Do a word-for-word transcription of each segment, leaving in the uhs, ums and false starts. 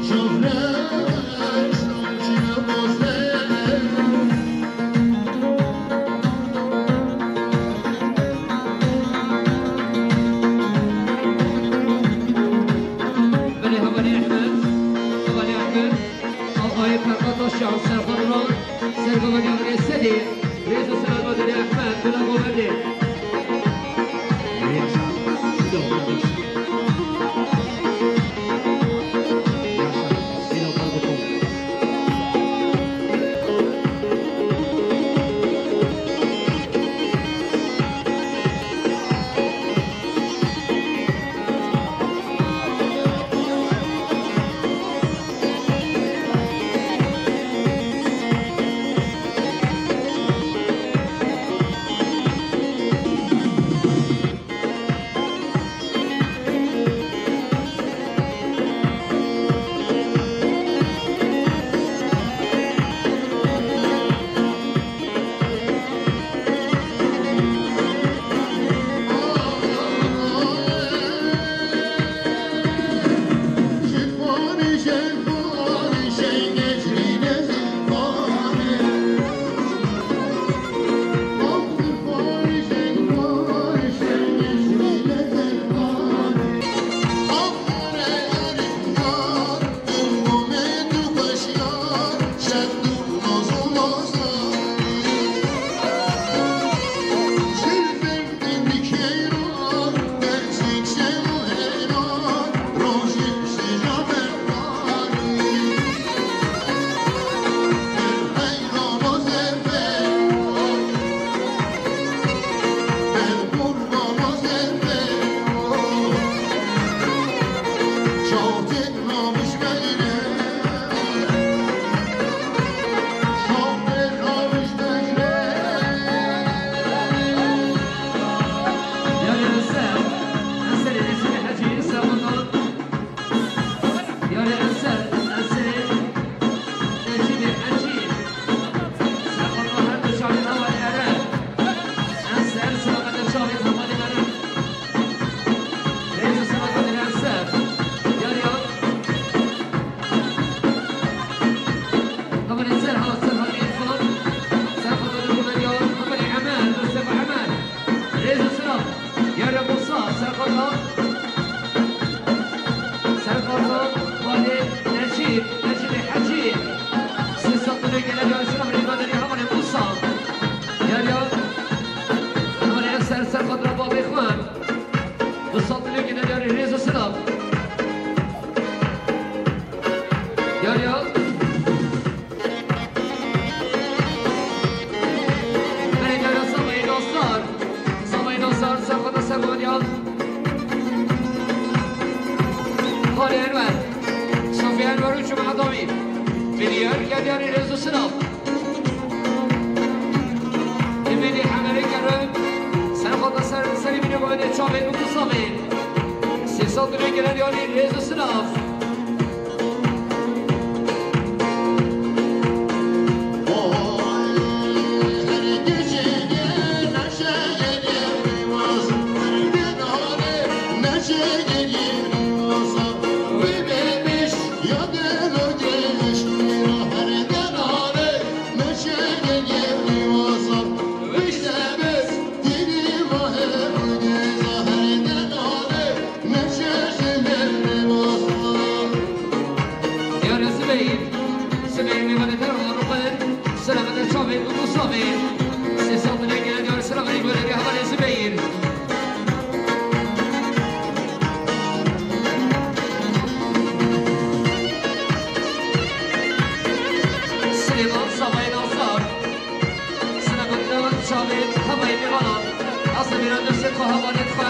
Belê hevalê Ehmed, hevalê Ehmed, avayê Ferhat Aşa, Serhat Ran, Sergavaniya Rêsedê, Rêz û Selam Adilê Ehmed, Bila Govendê. Rêz û selam Adil Enser. Yar yar. Hevalê Serhat, Serhat Îrfan. Serhat Adil Kumer yar. Hevalê Emel, Mustafa Emel. Rêz û selam. Yar yar Musa, Serhat. Serhat, hevalê Necîb, Necîbê Hecî. Sê sed lirê gele yar selam rêva derê hevalê Musa. Yar yar. Hevalê Enser, Serhat ra babê xwe. Du sed milyon gine diyarê rêz û silav. Diyar ya. Belê diyar ya, Samayê Nasar. Samayê Nasar, ser xwe de ser xwe diya. Xalê Enwer. Sofî Enwer û Cuma Dawî. Milyon gine diyarê rêz û silav. Êmêdî hemerê kere, ser xwe de ser, serî bîne bavêne çavê û kisavê. Sê sed lirê gele diyarê rêz û silav. Diyarê Zibeyir, Zibeyir mêvanê te re rûxin, selamete çavê û dûsavê. Sê sed lirê gele diyarê selamê gole dê hevalê Zibeyir. Silêman Samayê Nasar. Selamet dewan çavê hemayê mêvanan. Asa vîra destê xwe hevalê xwe.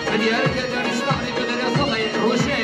Bi diyarê te diyarê selamê gole dê hevalê Rojê.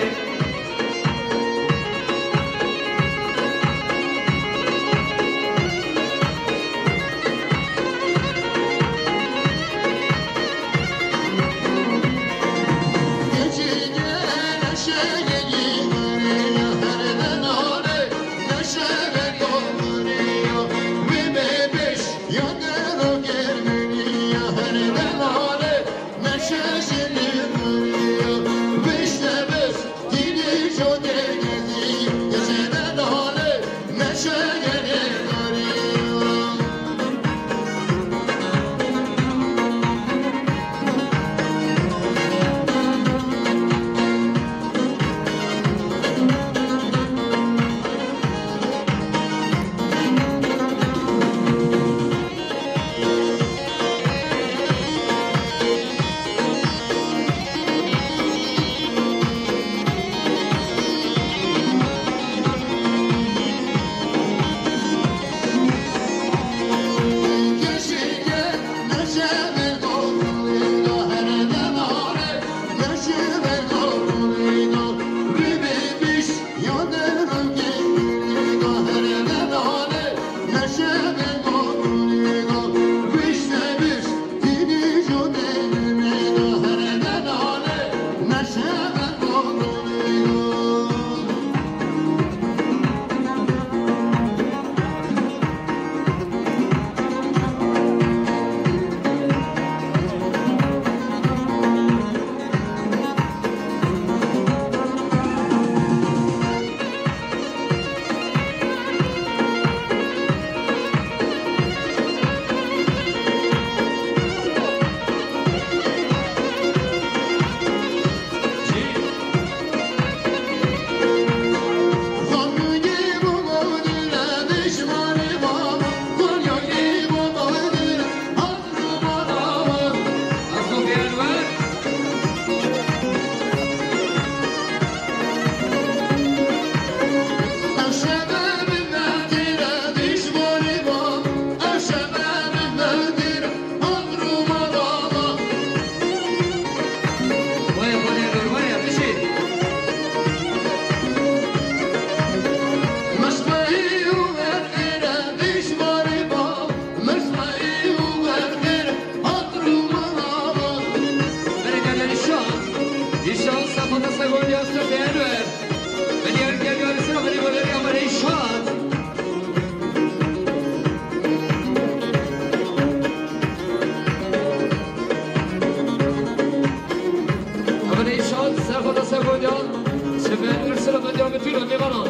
Fîlo Nêvaran.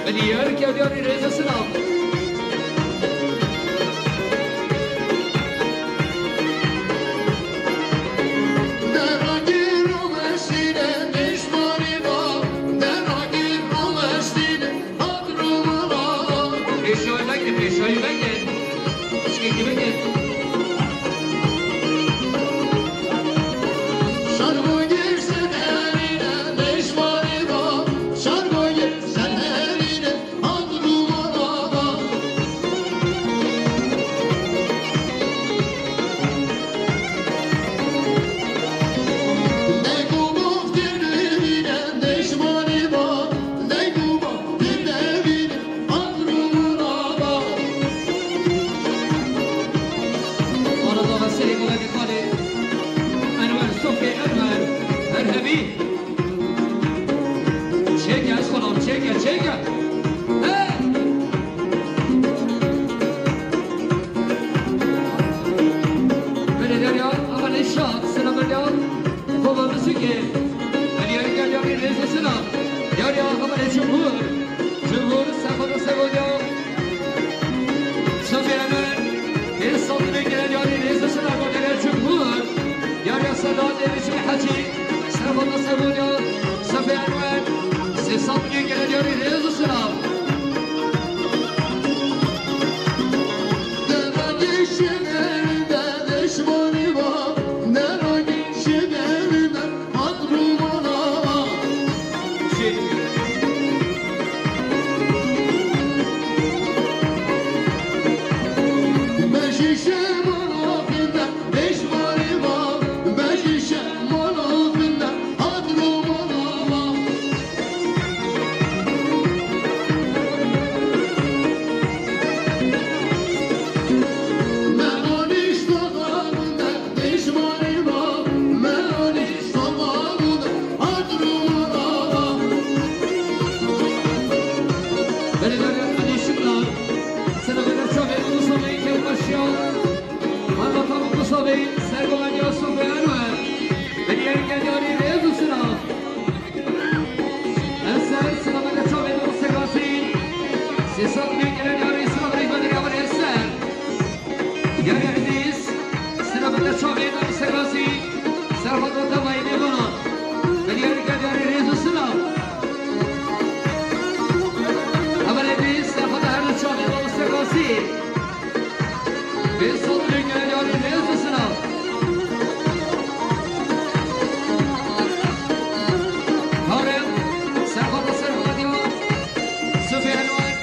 Min diyar kir diyarî rêz û silav. Deragî romeşîne, nişmarî va, deragî romeşîne, hat romana. Pêşayî veke, pêşayî veke. Pişkekî veke. Şargogir seherîne, nişmarî va, şargogir seherîne, hat romana. Dego baftir devîne, nişmarî va, dego baftir devîne, hat romana. Arada ve serê Mehmetê Xalê, Enwer, Sofê Enwer, her hebî. Çêke, ez xwelam, çêke, çêke. Hey! Belê derya, ama ne şat, sıra bende. Baba Mısıke. Belê derya, bir rezesine. Derya, ama ne çukur. Çukur, sefada sevoda. Sofê Enwer, pênc sed milyon gelen yarî rêz û silav bo derê çukur. Yarîya Sedat Êrişî Hecî, serhota Sevoda, Sofê Enwer, sê sed milyon gelen yarî rêz û silav. Deragî şinerinde deşmanî va, deragî şinerinde Hat romana. Beşîşe mala xinde, beş marê ma, beşîşe mala xinde, hat romana. Me anîşta xinde, Belediye Şükran, sene bende çavê Musa Bey kevbaşiya, Kaymakam Musa Bey, sergoveniya Sofê Enwer, Belediye Şükran, Eser, sene bende çavê Musa Gazi, sê sed milyon gelen yarî sene bende Eser. Yarî Îdrîs, sina bende çavê Îdrîs Segasî, serhata tevayî nêvana. Belê yarî gel yarî rêz û silav. Hevalê Îdrîs, serhata her du çavê Îdrîs Segasî. Pênc sed milyon gel yarî rêz û silav. Tarem, serhata serhatiya. Sofê Enwer.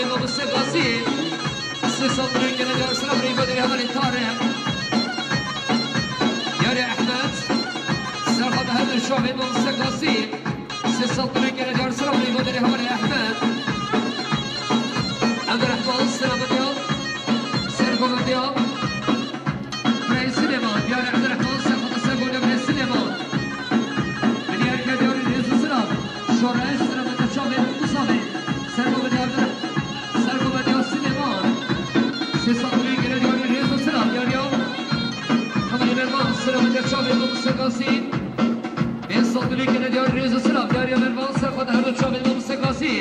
Mamoste Gazî, sê sed lirê gele diyar sira birî Bedirê hevalê Tarek. Yarê Ehmed, serxada her du çavên Mamoste Gazî, sê sed lirê gele diyar sira birî Bedirê hevalê Ehmed. Evdirehman, selametiya, serxovetiya. Birayê Silêman, diyarê Evdirehman, serxada sergolya birayê Silêman. Bi diyar ke diyarê rêz û silav. Şoreş, selametiya çavên û muzavên. Serxovetiya Evdireh-, serxovetiya Silêman. Sê sed lirê gele diyarê rêz û silav, diyariya. Hevalê Mervan, selametiya çavên Mamoste Gazî. Pênc sed lirê gele diyarê rêz û silav, diyariya Mervan, serxada her du çavên Mamoste Gazî.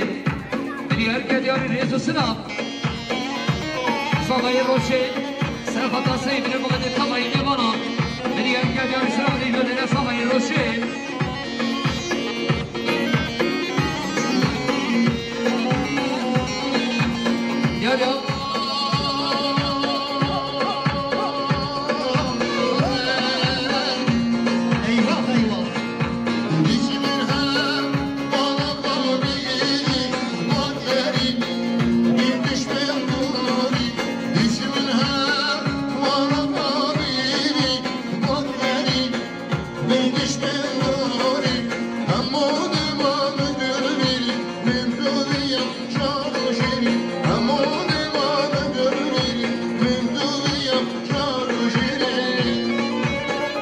Bi diyar ke diyarê rêz û silav. Savayê Roşê, serxada Seyîd Rê Muhamedê Kamayî Nêvana. Bi diyar ke diyarê silav, diyarê Savayê Roşê. Diyar ya. Eyvah, eyvah.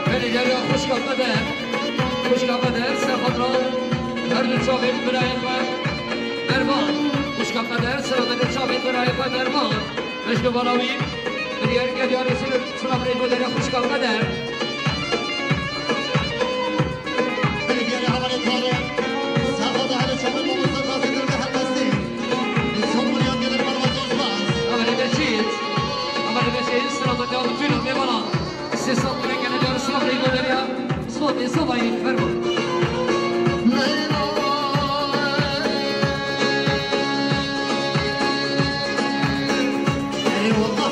Belê, diyariya xwişka Qeder, xwişka Qeder, serxadra her du çavên birayê xwe Mervan. Xwişka Qeder, serxadra çavên birayê xwe Mervan. Meşke bala wî, bi diyar ke diyarê silav rê Bedirê xwişka Qeder. Belediye hevalê Tarek, serxada her du çavên Mamoste Gazî dir de helbestê. Son bunyad gelek berwazan spas. Hevalê Beşîr, hevalê Beşîr, selametiya bütün mêvanan. Sê sed lirê gele diyar silav rê Bedirê. Spotê Savayî, ferman. Eyvallah.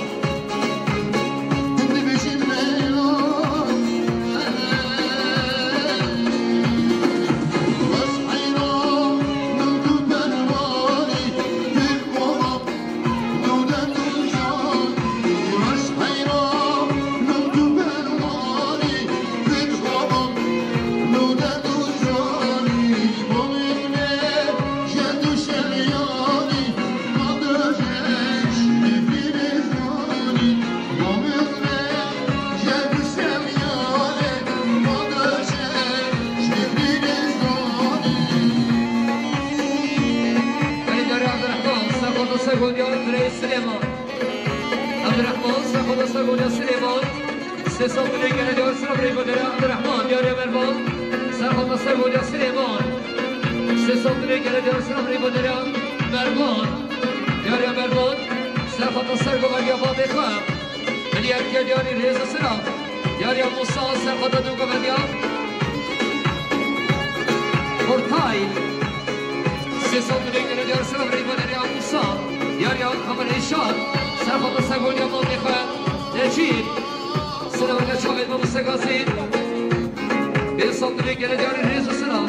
Eydarê Abdurrahman, serxada sergolya birayê Silêman. Abdurrahman, serxada sergolya Silêman. Sê sed lirê gele diyar silav rê Bedirê Abdurrahman, diyariya Mervan. Serxada sergolya Silêman. Sê sed lirê gele diyar silav rê Bedirê Mervan. Diyariya Mervan. Serxada sergolya bavê xwe. Bi diyar ke diyarê rêz û silav. Diyariya Musa, serxada du govediya Ortay. Sê sed lirê gele diyar silav rê Bedirê Musa. Diyariya Kamer Êşan, serxada sergolya bavê xwe. Neçîr. Silav çavên Mamoste Gazî. Pênc sed lirê gele diyarê rêz û silav.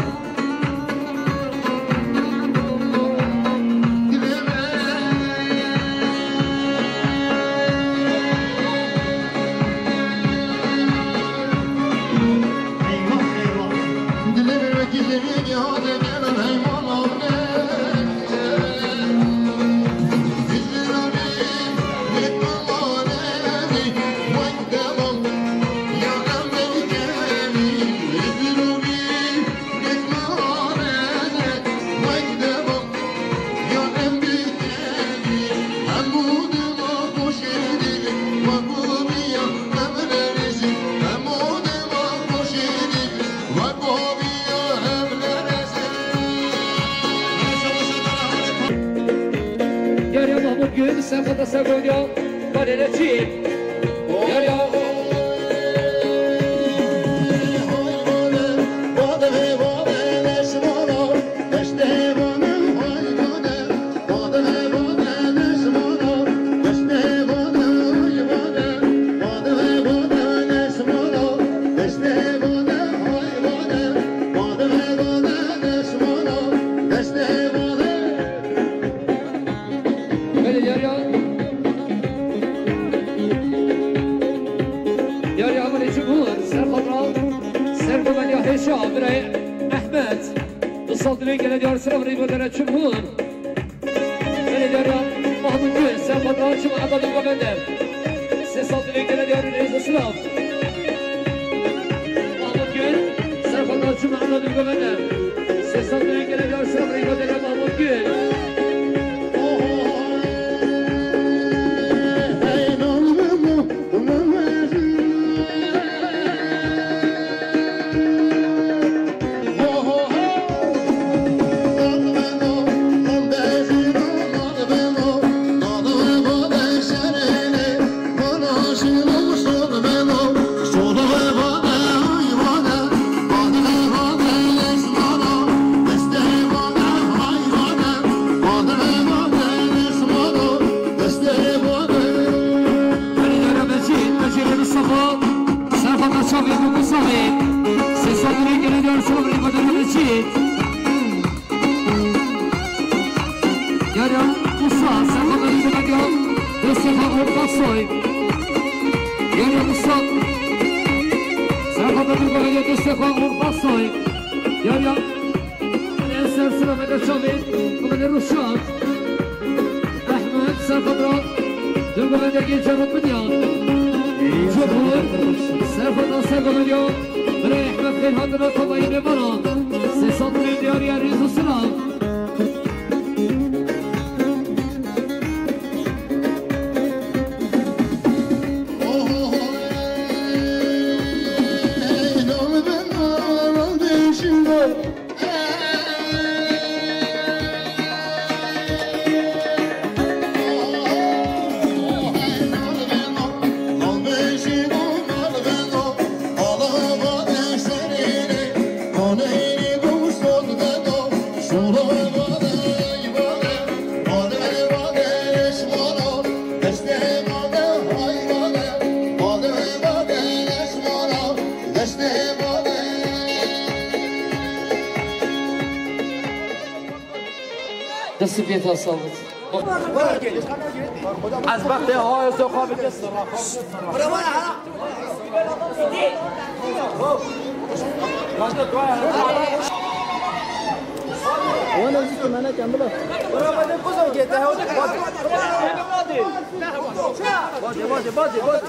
Yar ya Mahmut Gül, sen fata sen koyda, bana ne çiğ? Yar ya. Gomediya Hêşa, birayê Ehmed. Du sal dilê gelê diyar silav rî godere çim hûn. Gelê diyar ya Mahmud Gül, serfata çim Ehmed Gomende. Sê sal dilê gelê diyar rî silav. Mahmud Gül, serfata çim Ehmed Gomende. Sê sal dilê gelê diyar silav rî godere Mahmud Gül. Serfata çavê Mustafa, sê sal dilê gelê diyar silav rî godere Mecîd. Yariya Musa, serfata rî godere destê xwe Urpasoy. Yariya Musa, serfata rî godere destê xwe Urpasoy. Yariya Ser silaveke çavê Gomendê Rûşan. Ehmed serfata du Gomendê Gêncê Rûbinyan. Cumhur serfata ser Gomendê Birê Ehmed xêr hatina komayî mêvanan. Sê sal dilê diyar ya rêz û silav. Destê pê te sağ olsun. Ez bextê hayê soqa bi dest. Wana zî to mene kembila. Bazê, bazê, bazê, bazê.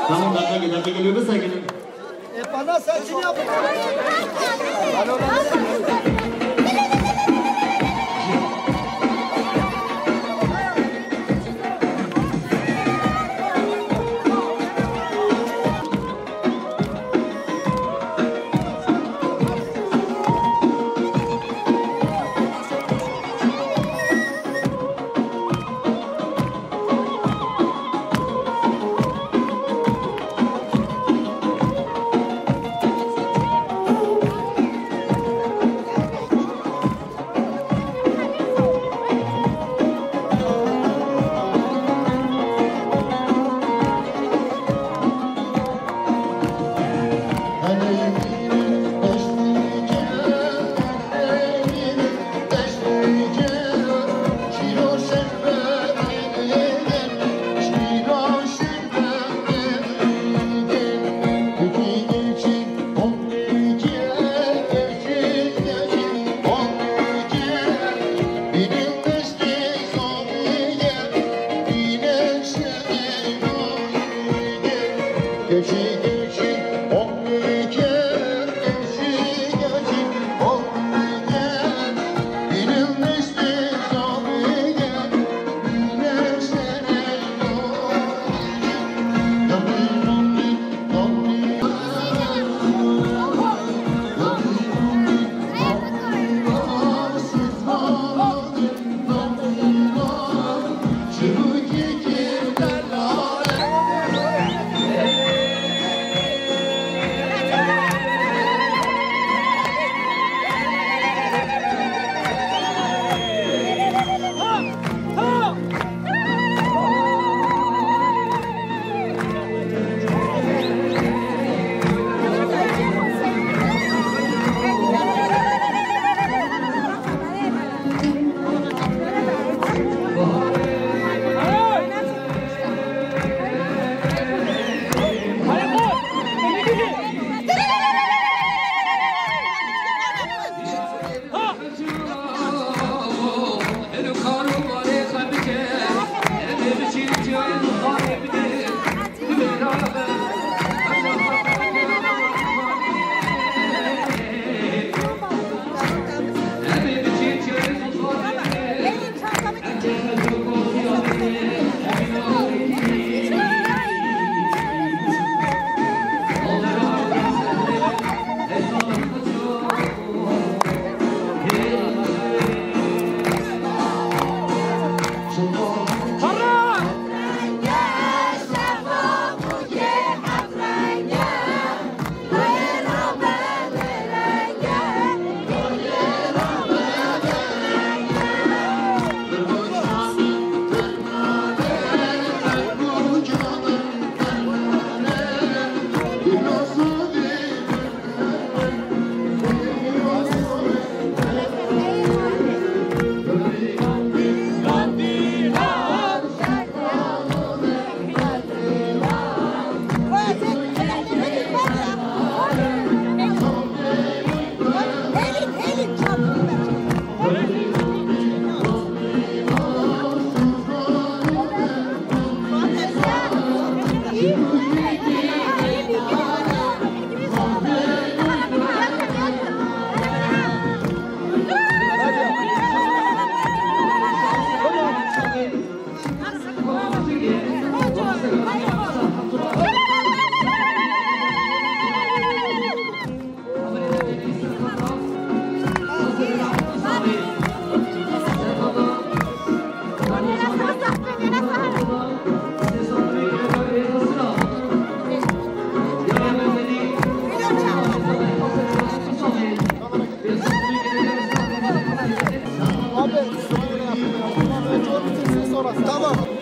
Tamam, dakika, dakika geliyor, bir sakin. Tamam.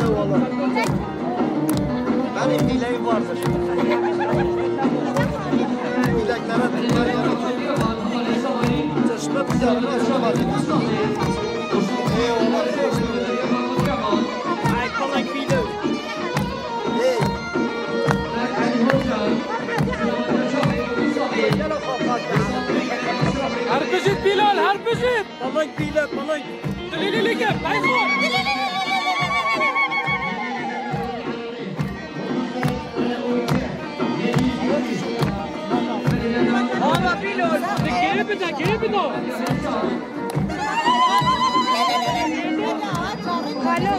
Eyvallah. Benim dileğim vardır. Dileklere tutmayı unutmayın. Çeşme bir yanına aşağı bakın. Eyvallah. Hey. Her bijît Bilal, her bijît. Balayk bîle, balayk. Dilî lî lî ke, peyz xwe. Baba Bilal. Geri bide, geri bide. Alo.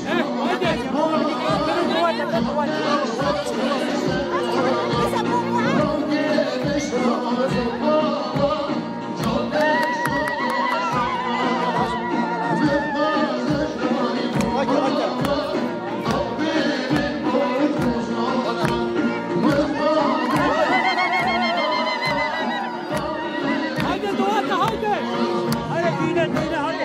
Heh, haydi. Haydi Doğan, haydi. Haydi düğüne, düğüne, haydi.